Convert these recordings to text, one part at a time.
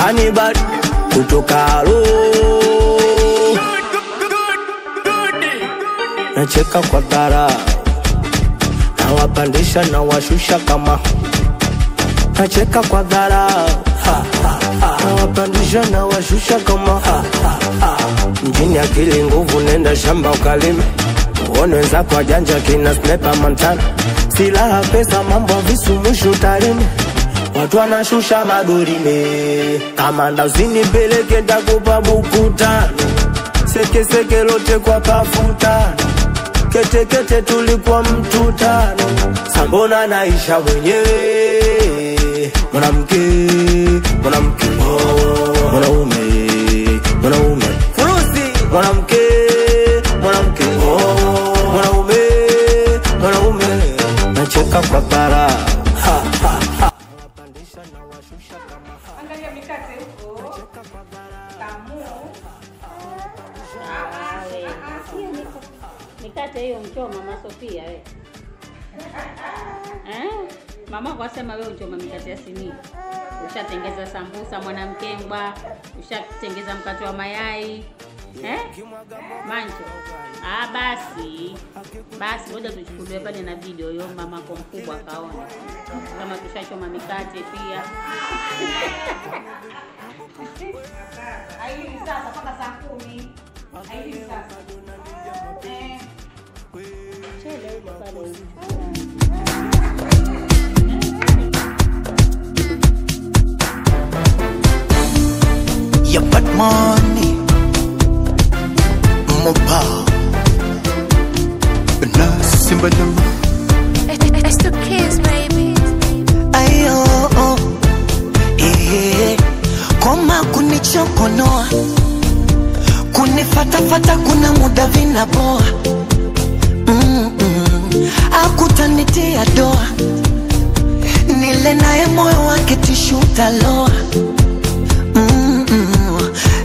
Kanibal kutoka alo. Nacheka kwa dharau, nawapandisha na washusha kama. Nacheka kwa dharau, nawapandisha na washusha kama. Mjini akili nguvu, nenda shamba ukalime. Uone wenzako wajanja kina Sniper Montana. Silaha pesa mambo visu mwisho utalime. Watu wanashusha madorime. Kamanda usinipeleke nitakupa buku tano. Seke seke lote kwa pafuta. Kete kete tulikuwa mtu tano. Sambona naisha mwenyewe. Mwanamke, mwanamke, mwanaume, mwanaume. Furusi, mwanamke, mwanamke, mwanaume, mwanaume. Nacheka kwa dharau. Angalia mikate huko. Tamu. Mikate hiyo mchoma Mama Sofia wewe. Mama kwa sema wewe mchoma mikate ya sinia. Ushatengeza sambusa mwanamkengwa, ushatengeza mkate wa mayai. Mancho. Ah basi. Basi ngoja tuchukuliwe pale na video hiyo mama kwa mkubwa kaone. Kama tushachoma mikate pia. Haili sasa mpaka saa 10. Haili sasa. Chele huko pale. You put money, more power, It's the kids, baby. Ayo, eh, koma kunichokonoa, kunifatafata kuna muda vinaboa. Akutanitia doa, nile naye moyo wake tishu utaloa.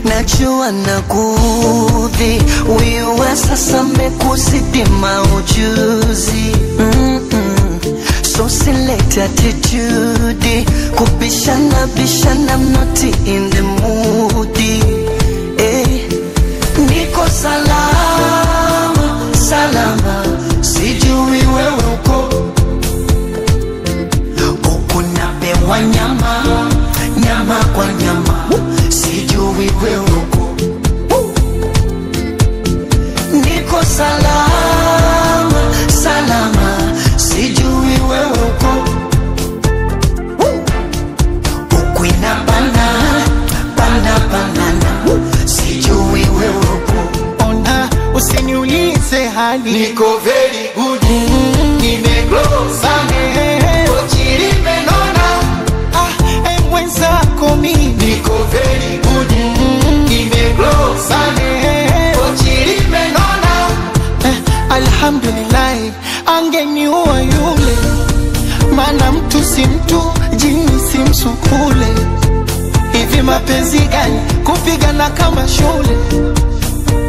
Najua nakuudhi, wewe sasa mekuzidi maujuzi. So select attitude, kubishana bishana, I'm not in the mood. Eh, niko salama, salama, sijui wewe uko. Huku napewa nyama, nyama kwa nyama, sijui wewe uko. Niko salama, salama, sijui wewe uko. Huku inabana, bana banana, sijui wewe uko. Ona usiniulize hali, niko very good, nimeglow sana, kochi limenona. Ah, mwenzako mimi niko very good, nimeglow sana, kochi limenona. Alhamdulillah, angeniua yule, maana mtu si mtu, jini si msukule. Hivi mapenzi gani kupigana kama shule?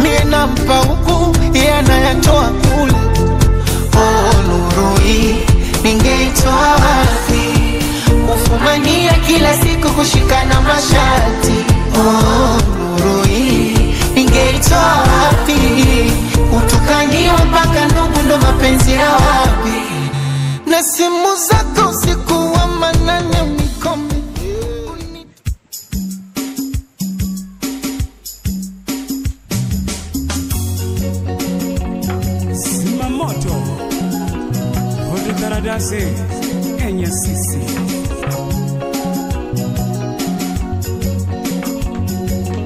Mie nampa huku, yeye anayatoa kule. Oh, nuru hii ningeitoa wapi? Kufumania kila siku kushikana mashati. Oh, nuru hii ningeitoa wapi? Kutukaniwa mpaka ndugu ndo mapenzi ya wapi? Na simu zako usiku wa manane unikome. Simamoto Hodu Enya sisi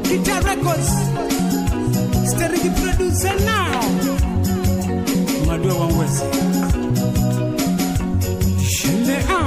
Guitar Records Steriki producer now Madua wangwezi Shende a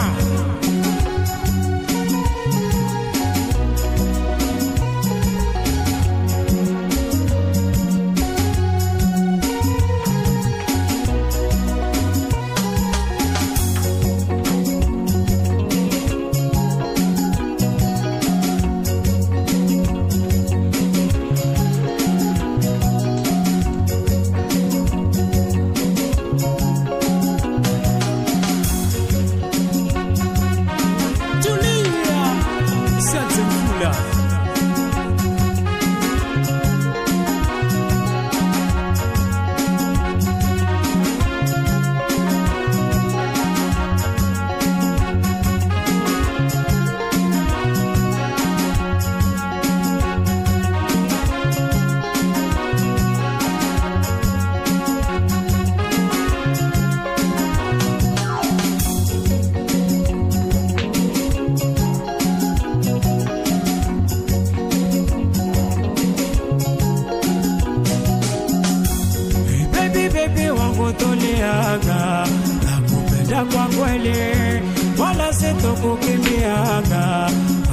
tuliaga, nakupenda kwa kweli, wala sitokukimbiaga,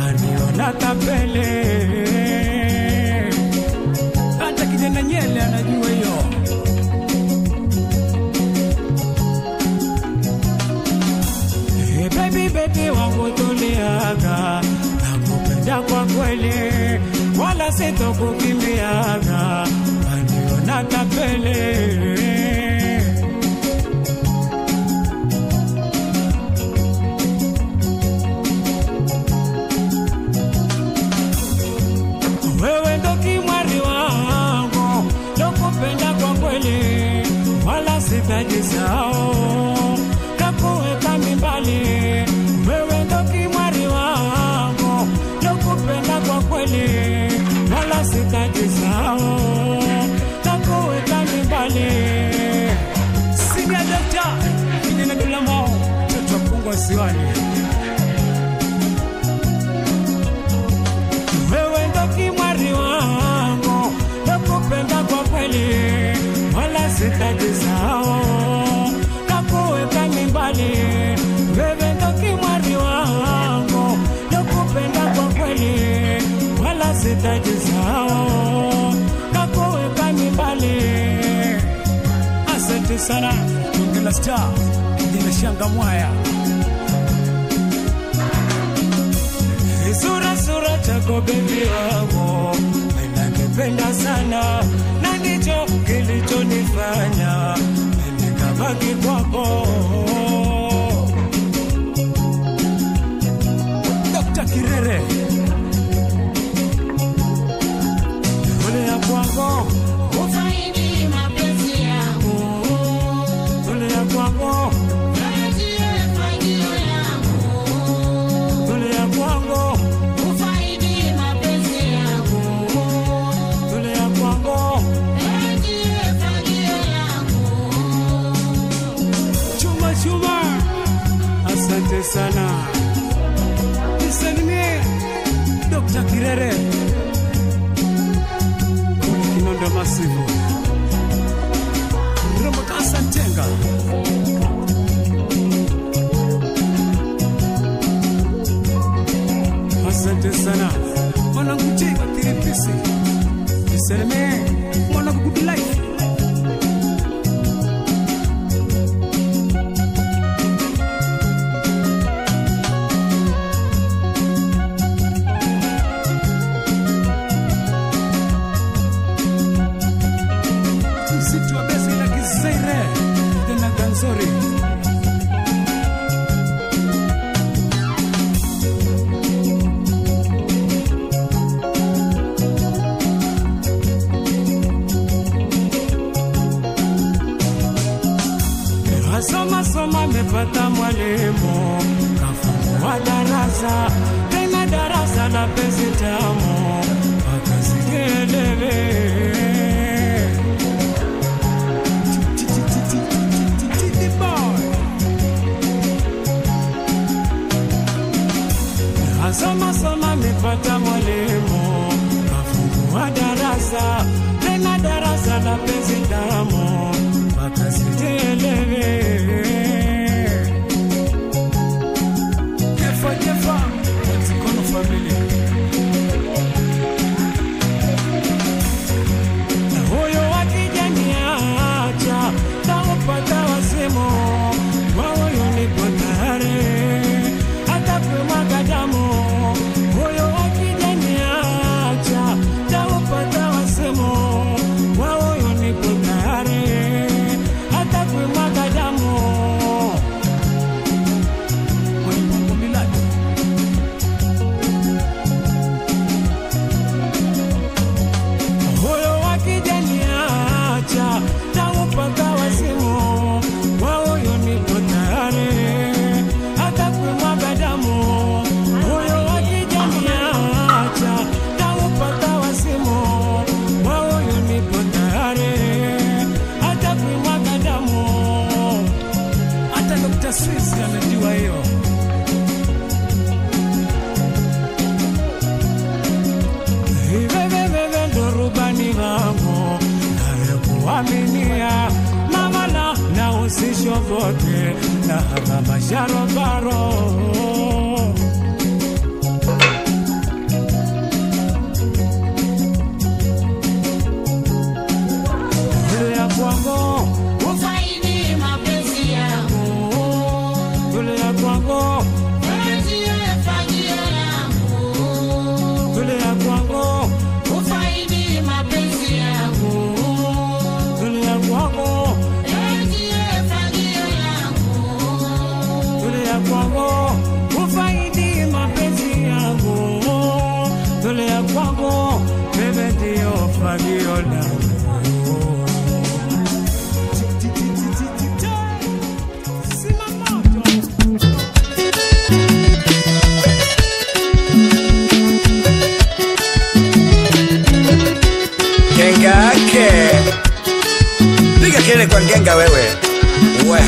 aniona tapele. Hata kijana nyele anajua hiyo. Hey baby baby wangu tuliaga, nakupenda kwa kweli, wala sitokukimbiaga, aniona tapele. Wewe ndo kimwari wangu, nakupenda kwa kweli, wala sitajisahau, kakuweka mimbali. Wewe ndo kimwari wangu, nakupenda kwa kweli, wala sitajisahau, kakuweka mimbali. Senior Doctor, kijana Dulamao, mtoto wa Pungwa Siwani. Wewe ndo kimwari wangu, nakupenda kwa kweli, wala sitajisahau, kakuweka mimbali. Wewe ndo kimwari wangu, nakupenda kwa kweli, wala sitajisahau, kakuweka mimbali. Asante sana Tungila Star, kijana Shanga Mwaya. Sura sura chako baby wangu, ninakipenda sana, na ndicho kilichonifanya nikabaki kwako. Dr. Kirere, ule ya kwangu, ufaidi mapenzi yangu, ule ya kwangu, fagie fagio yangu, ule ya kwangu, ufaidi mapenzi yangu, ule ya kwangu, fagie fagio yangu. Chuma chuma, asante sana. Nisalimie Dr. Kirere kule Kinondo Masivu, Rombo Tenga. Asante sana mwanangu Jay wa Kiripisi, nisalimie mwanangu Good Life. Msitu wa Besi na Kizaire tena Ganzori. Soma soma mepata mwalimu, kafungua darasa, tena darasa la penzi tamu, akasielewe. Soma soma mepata mwalimu, kafungua darasa, tena darasa la penzi tamu, akasielewe. Jefa Jefa, Watikono family. Na huyo wakijaniacha, taupata wasimu, wa huyo nipo tayari, hata kumwaga damu. Huyo wakijaniacha, taupata wasimu, vyovyote na hapa masharobaro. Tulia kwangu ufaidi mapenzi yangu, tulia kwangu wewe ndiye fagio langu, tulia kwangu ufaidi mapenzi yangu, tulia kwangu wewe ndiye fagio langu, tulia kwangu ufaidi mapenzi yangu, tulia kwangu wewe ndio fagio langu. Genga yake. Piga kelele kwa ngenga wewe. We.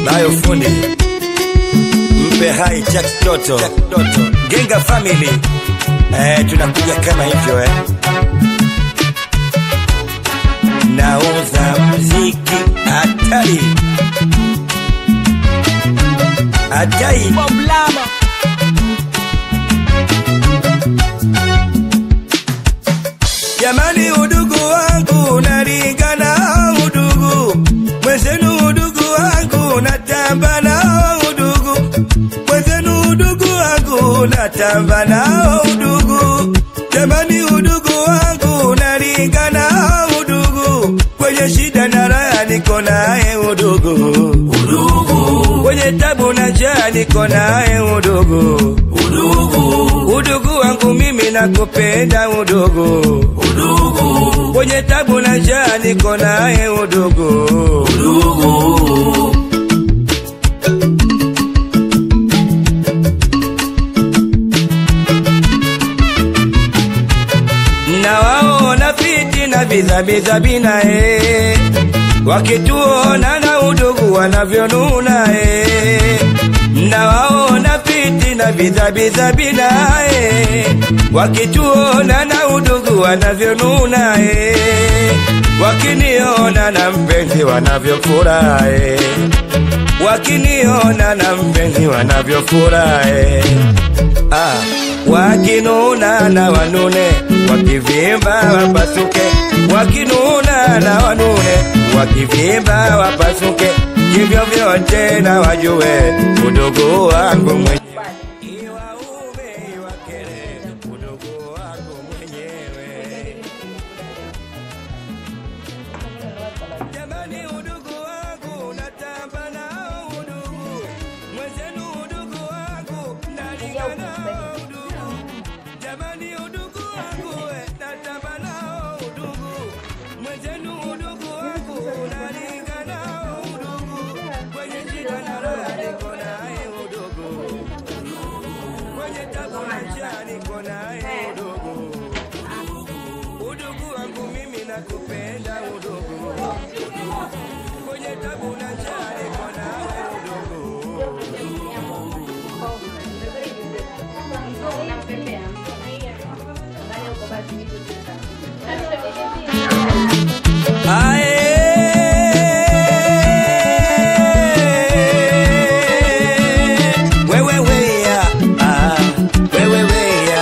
Bayo fundi. Mpe hai Jack Toto. Jack Toto. Genga family. Tunakuja kama hivyo Nauza muziki hatari. Hatari. Boblama. Jamani udugu wangu nalingana udugu, mwenzenu udugu wangu natamba nao udugu, mwenzenu udugu wangu natamba nao udugu. Jamani udugu wangu nalingana udugu, kwenye shida na raha niko naye udugu, udugu, kwenye tabu na njaa niko naye udugu, udugu, udugu wangu mimi nakupenda udugu, udugu, kwenye tabu na njaa niko naye udugu, udugu. Na waona fitina bidha wakituona na udugu wanavyonuna Na waona fitina bidha wakituona na udugu wanavyonuna Wakiniona na mpenzi wanavyofurahi, wakiniona na mpenzi wanavyofurahi. Wakinuna na wanune, wakivimba wapasuke, wakinuna na wanune, wakivimba wapasuke, kivyo vyote na wajue udugu wangu mwenyewe. Iwaume iwakere udugu wangu mwenyewe. Jamani udugu wangu natamba nao udugu, mwenzenu udugu wangu nalinga nao udugu. Jamani udugu wangu natamba nao udugu, mwenzenu udugu wangu nalinga nao udugu, kwenye shida na raha niko naye udugu, kwenye tabu na njaa niko naye udugu, udugu wangu mimi nakupenda udugu, kwenye tabu na njaa niko naye udugu. Wewe weya, wewe weya,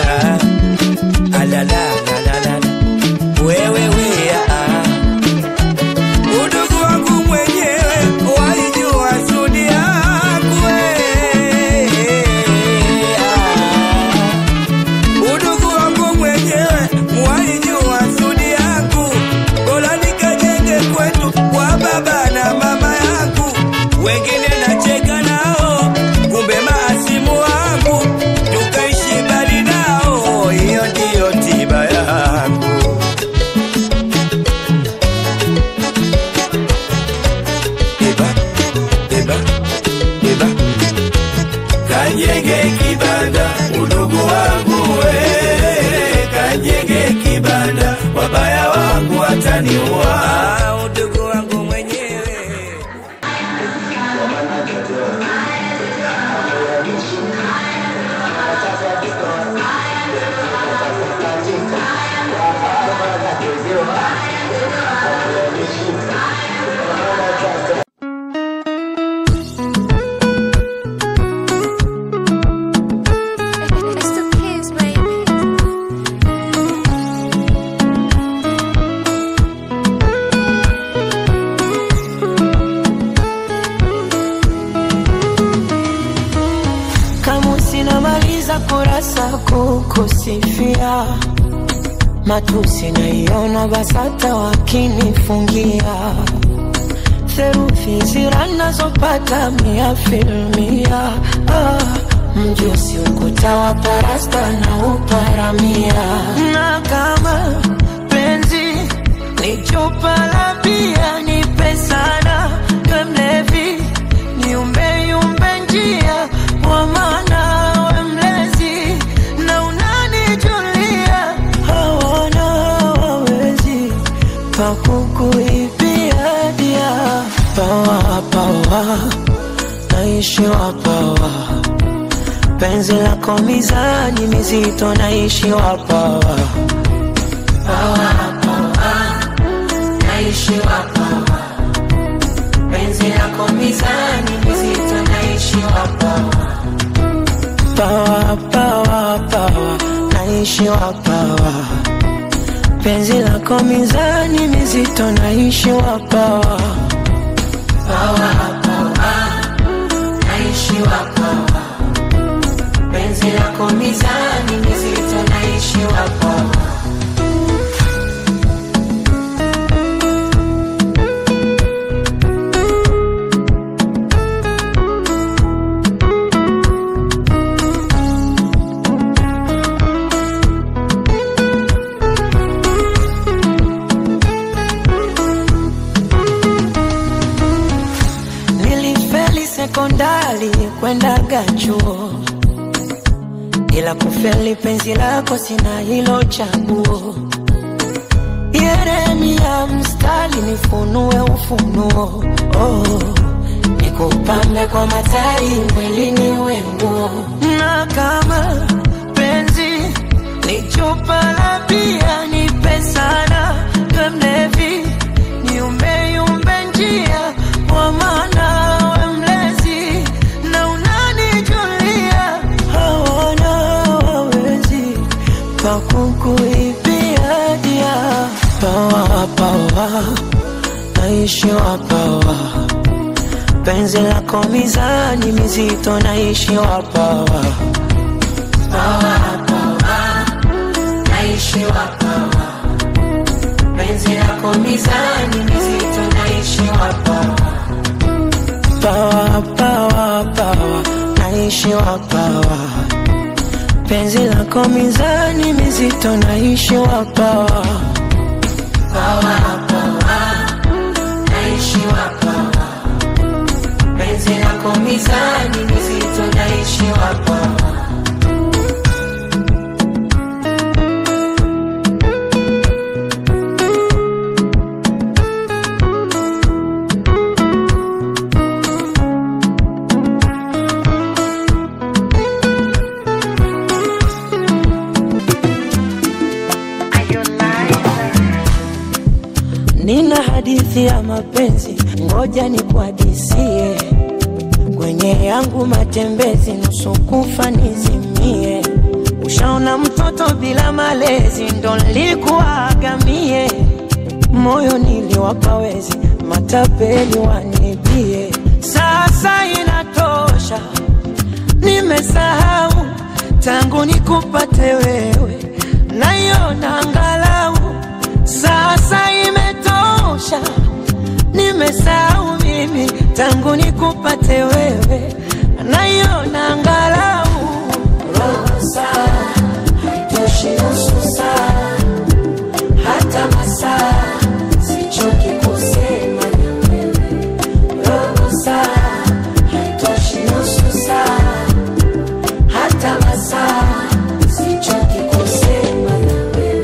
alala la la la, wewe weya, udugu wangu mwenyewe walijua sudi yangu udugu wangu mwenyewe walijua sudi yangu, bora nikajenge kwetu kwa baba na mama yangu, wengine nacheka nao kumbe maasimu wangu, tukaishi mbali nao, hiyo ndiyo tiba yangu. Eba, eba, eba. Kajenge kibanda udugu wangu we, kajenge kibanda wabaya wangu wataniua, udugu wangu mwenyewe. Sitomaliza kurasa kukusifia, matusi naiona BASATA wakinifungia, therufi zira nazopata 100%. Mjusi ukuta wa parasta na uparamia, na kama penzi ni chupa la bia, nipe sana we mlevi, niumbe yumbe njia wa maana we mlezi, na unanijulia hawana wawezi pa kukuibia dia. Pawa pawa naishi wa pawa, penzi lako mizani mizito naishi wa pawa. Pawa pawa naishi wa pawa, penzi lako mizani mizito naishi wa pawa. Pawa pawa pawa naishi wa pawa, penzi lako mizani mizito naishi wa pawa. Pawa pawa naishi wa pawa, penzi lako mizani mizito naishi wa pawa. Sekondari kwenda chuo, ila kufeli penzi lako sina hilo chaguo. Yeremia mstari nifunue ufunuo, oh, nikupambe kwa matari mwilini wenguo. Na kama penzi ni chupa la bia, nipe sana we mlevi, niumbe yumbe njia wa maana kukuibia dia. Pawa pawa naishi wa pawa, penzi lako mizani mizito naishi wa pawa. Pawa pawa naishi wa pawa, penzi lako mizani mizito naishi wa pawa. Pawa pawa pawa naishi wa pawa, penzi lako mizani mizito naishi wa pawa. Pawa pawa naishi wa pawa, penzi lako mizani mizito naishi wa pawa. Nina hadithi ya mapenzi, ngoja nikuhadisie. Kwenye yangu matembezi, nusu kufa nizimie. Ushaona mtoto bila malezi, ndo nilikuaga mie. Moyo niliwapa wezi, matapeli wanibie. Sasa inatosha, nimesahau tangu nikupate wewe, naiona angalau. Sasa imetosha, nimesahau mimi tangu nikupate wewe, naiona angalau. Robo saa haitoshi, nusu saa, hata masaa, sichoki kusema na wewe. Robo saa haitoshi, nusu saa, hata masaa, sichoki kusema na wewe.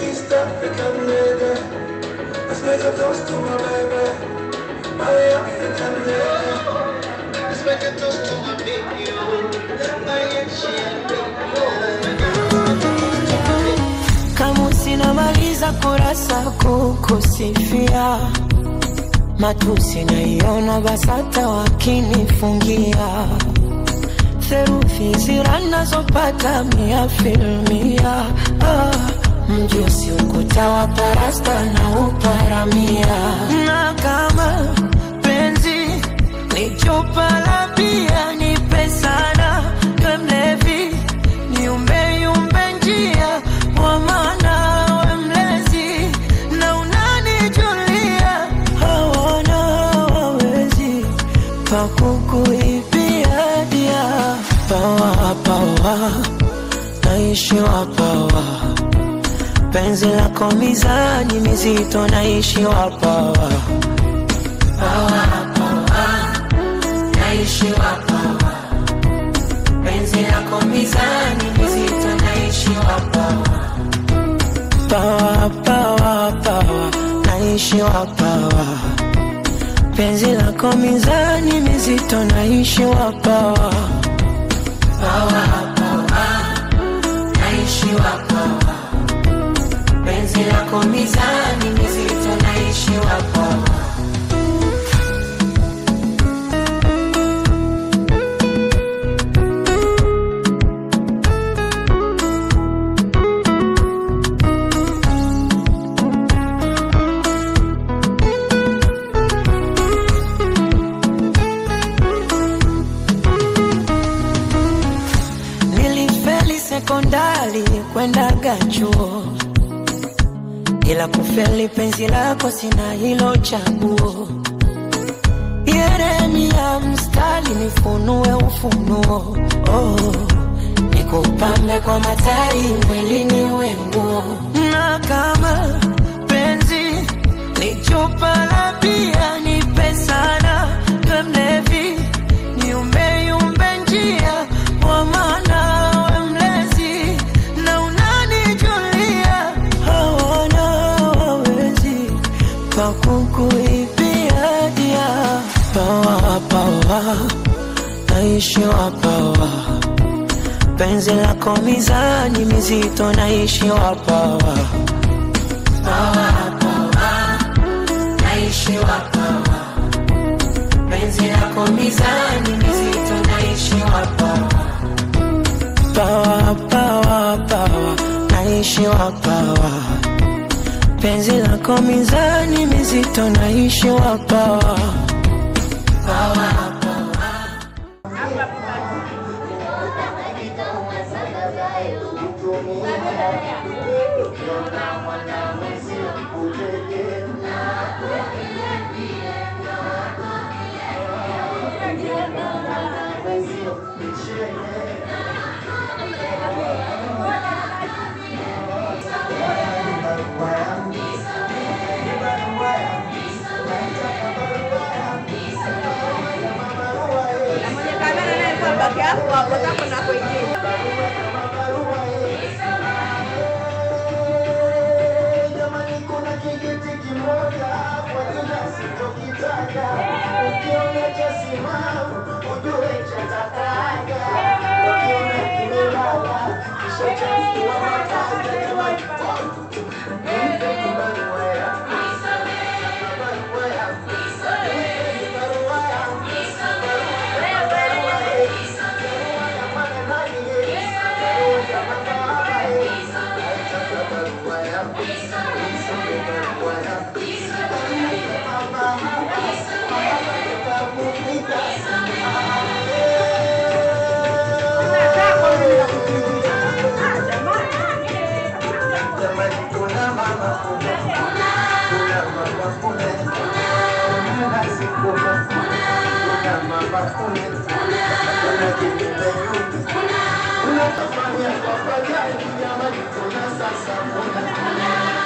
East African lady, let's make a toast to my baby, my African lady. Let's make a toast to my baby, my Asian baby. Kama sinamaliza kurasa kukusifia, matusi naiona BASATA wakinifungia, therufi zira nazopata mia filmia. Mjusi ukuta wa parasta na uparamia, na kama penzi ni chupa la bia, nipe sana we mlevi, niumbe yumbe njia wa maana we mlezi, na unanijulia hawana wawezi pa kukuibia dia. Pawa pawa naishi wa pawa, penzi lako mizani mizito naishi wa pawa. Pawa pawa naishi wa pawa, penzi lako mizani mizito naishi wa pawa. Pawa pawa pawa naishi wa pawa, penzi lako mizani mizito naishi wa pawa. Pawa pawa naishi wa pawa, penzi lako mizani mizito naishi wa pawa. Nilifeli sekondari kwendaga chuo, ila kufeli penzi lako sina hilo chaguo. Yeremia mstari nifunue ufunuo, oh, nikupambe kwa matari mwilini wenguo. Na kama penzi ni chupa la bia, nipe sana we mlevi, niumbe yumbe njia wa maana we mlezi, na unanijulia hawana wawezi pa kukuibia dia. Pawa pawa naishi wa pawa, penzi lako mizani mizito naishi wa pawa. Pawa pawa naishi wa pawa, penzi lako mizani mizito naishi wa pawa. Pawa pawa pawa naishi wa pawa, penzi lako mizani mizito naishi wa pawa. Pawa pawa. Na mwenye kamera naye kwa baki hapo hapo hapo na kwingine. Jamani, kuna kijiti kimoja kwa jina sitokitaja, ukiona cha simamu ujue cha takaja, ukiona kimelala kisha chafua mataja. Jamani, nipe barua yangu, barua yangu, nipe barua yangu, barua barua ya mama nani, barua ya mama naitaka barua yangu, nisome barua yangu, barua ya mama, mama kupita. Jamani, kuna mama kuna, kuna mama kuna, kuna nasi kuna, kuna mama kuna, kuna kiumbe nyumba, kuna kafanya kwa fajani. Jamani, kuna sasa kuna,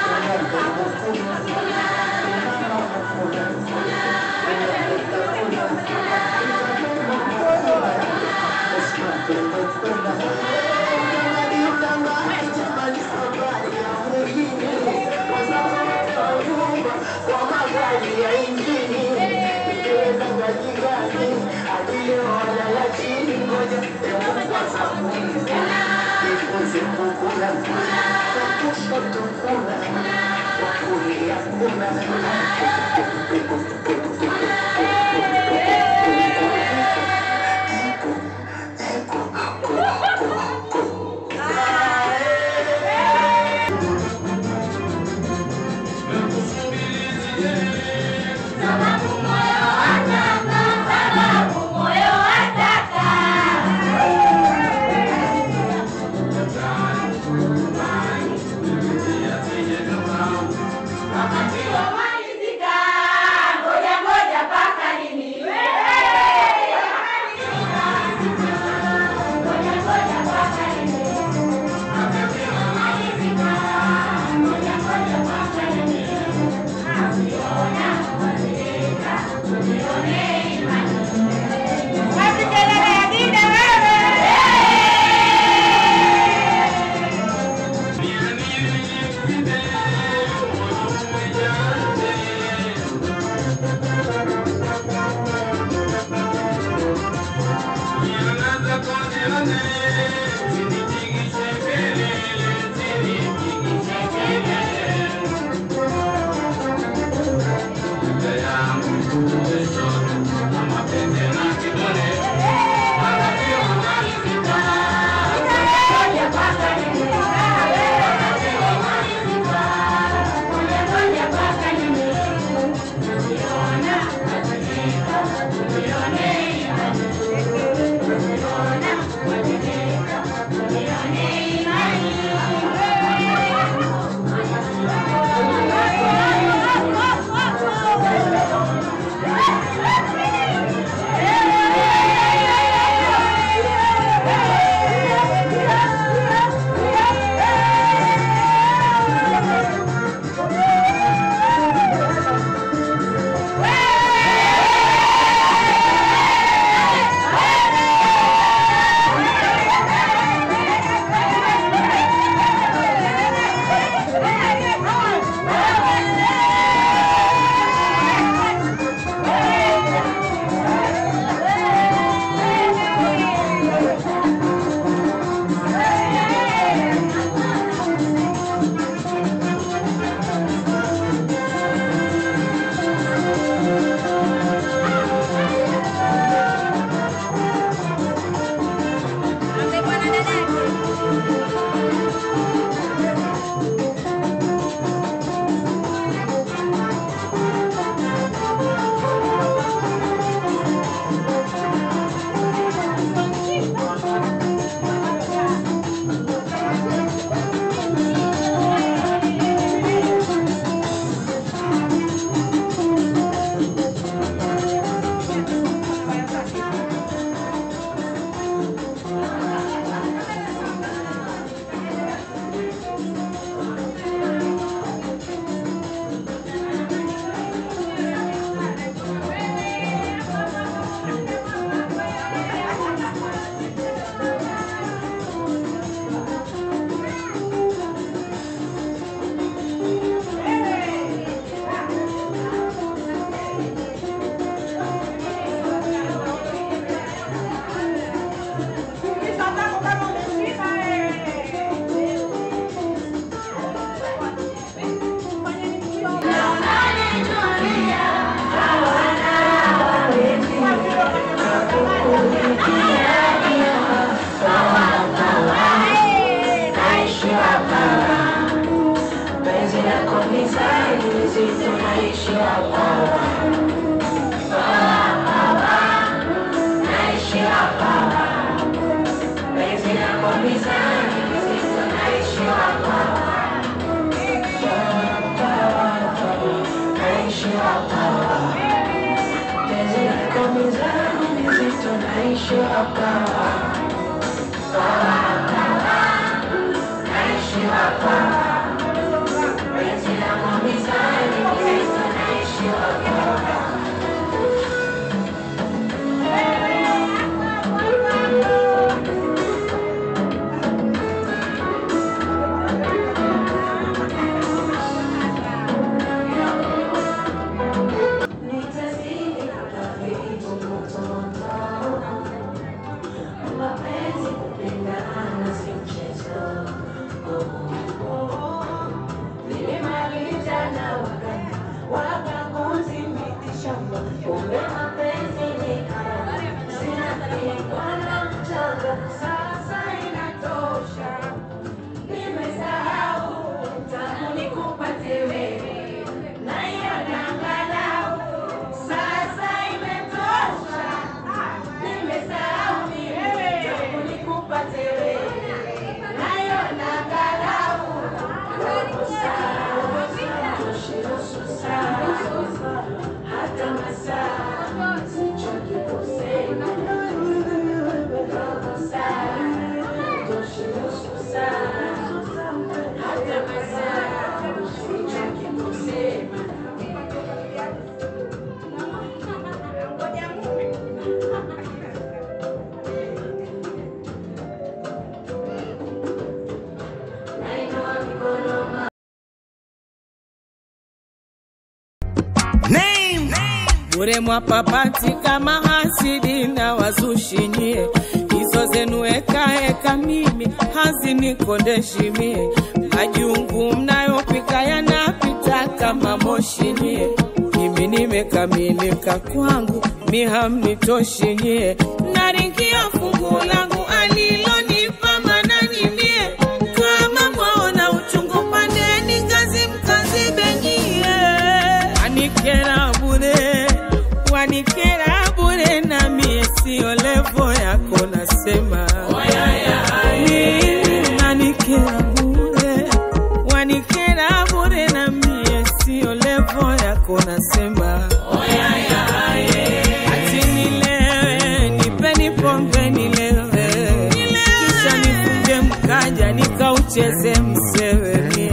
kuna ndogo kuna, kuna mama kuna, kuna teta kuna, kuna Osman Pendo kuna. Jamani, utamani, jamani, habari ya mwingine, wazazi wa nyumba kwa magari ya injini, ikiweza gajigani hadi leo walala chini. Ngoja hebu kwanza jifunze kukula, kwa kushoto kuna, kwa kulia kuna. Ngoja Bure mwapapati kama hasidi na wazushi nyie, hizo zenu eka eka mimi hazinikondeshi mie, majungu mnayopika yanapita kama moshi nyie, mimi nimekamilika kwangu mi hamnitoshi nyie, naringia fungu langu alilonipa manani mie, kama mwaona uchungu pandeni ngazi mkazibe nyie, anikera bure wanikera bure na mie sio levo yako nasema mimi nanikera bure wanikera bure na mie sio levo yako nasema ati nilewe nipeni pombe nilewe kisha nifunge mkaja nikaucheze msewe mie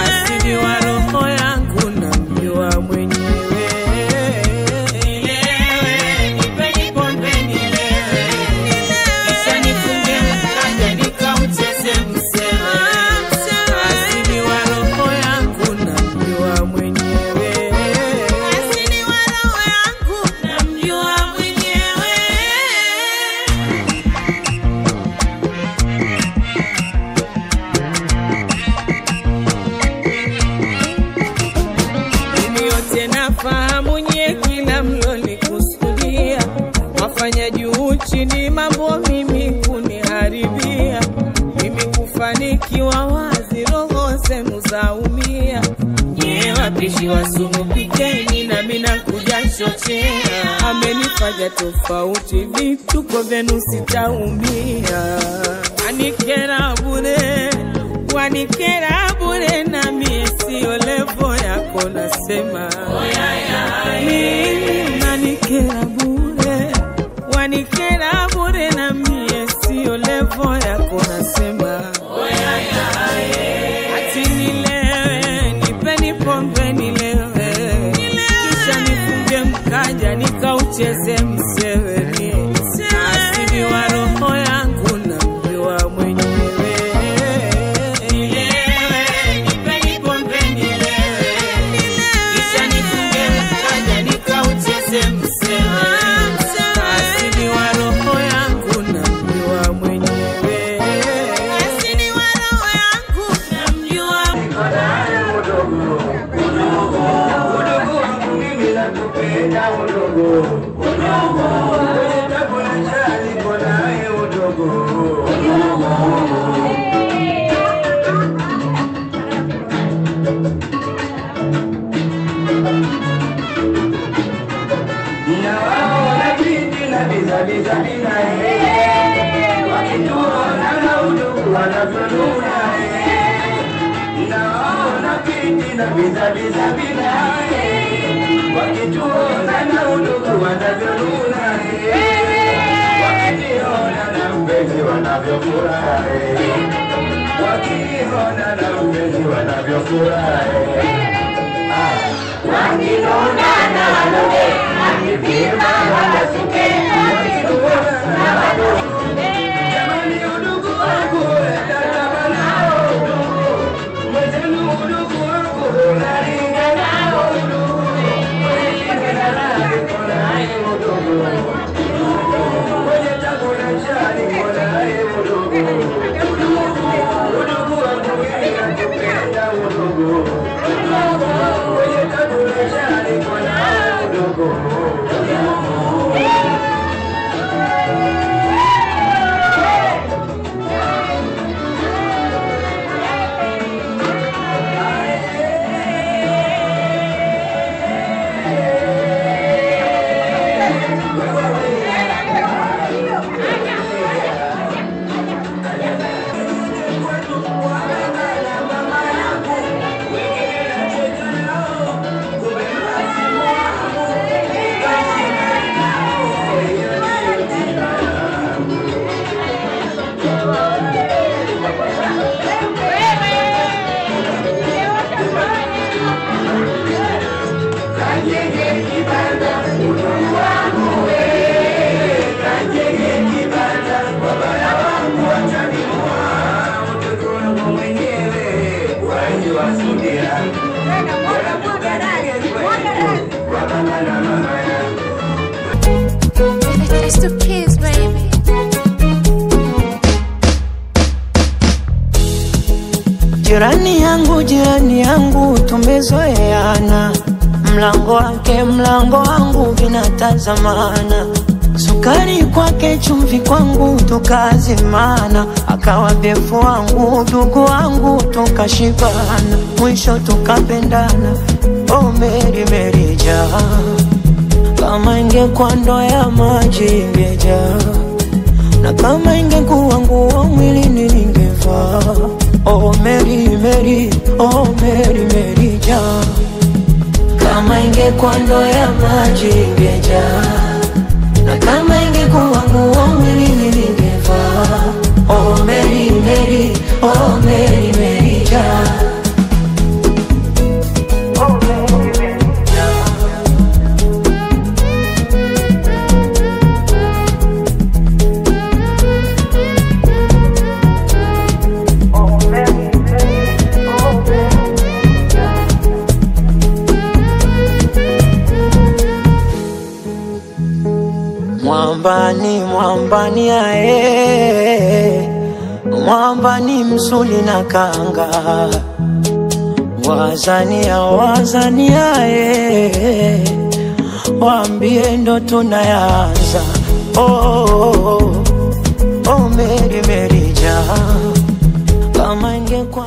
asili wa roho yangu namjua mwenyewe. Nafahamu nye kila mlolikusudia, wafanya juu chini mambo mimi kuniharibia, mimi kufanikiwa wazi roho zenu zaumia, nye wapishi wa sumu pikeni na mimi nakuja chochea, amenifanya tofauti vituko vyenu sitaumia, anikera bure wanikera bure na mie sio levo yako nasema mimi nanikera bure wanikera bure na mie sio levo yako nasema ati nilewe nipeni pombe nilewe kisha nifunge mkaja nikaucheze msewe mie asili wa roho yangu namjua mwenyewe. Asili wa roho yangu namjua mwenyewe. Asili wa roho yangu namjua. Udugu wangu mimi nakupenda udugu. Udugu kwenye tabu na njaa niko naye udugu. Na wao wanapiti na biza biza bina wakituona na udugu wanavyonuna na wao wanapiti na biza biza bina wakituona na udugu wanavyonuna mpenzi wanavyofurahi, wakiniona na mpenzi wanavyofurahi, wakinona na wanune, wakipima wanasuke, wakinona na wanune. Jamani udugu wangu, natamba nao udugu, mwenzenu udugu wangu, naringa nao udugu, mwenye raha niko naye udugu, mwenye tabu na njaa niko naye udugu, udugu wangu mimi nakupenda udugu, mwenye tabu na njaa niko naye udugu. It's the kids, baby. Jirani yangu tumezoeana, mlango wake mlango wangu vinatazamana, sukari kwake chumvi kwangu tukazimana, akawa befu wangu dugu wangu tukashibana, mwisho tukapendana. Oh Mary Mary jaa, kama ingekuwa ndoo ya maji ingejaa, na kama ingekuwa nguo mwilini ningevaa. Oh Mary Mary, oh Mary Mary jaa, kama ingekuwa ndoo ya maji ingejaa, na kama ingekuwa nguo mwilini ningevaa. Oh Mary Mary, oh Mary Mary jaa. Mwambani, mwambani ae, mwambani msuli na kanga, wazania, wazania ae, waambie ndo tunayanza. Oh, oh, oh, oh, Mary Mary jaa, kama ingekuwa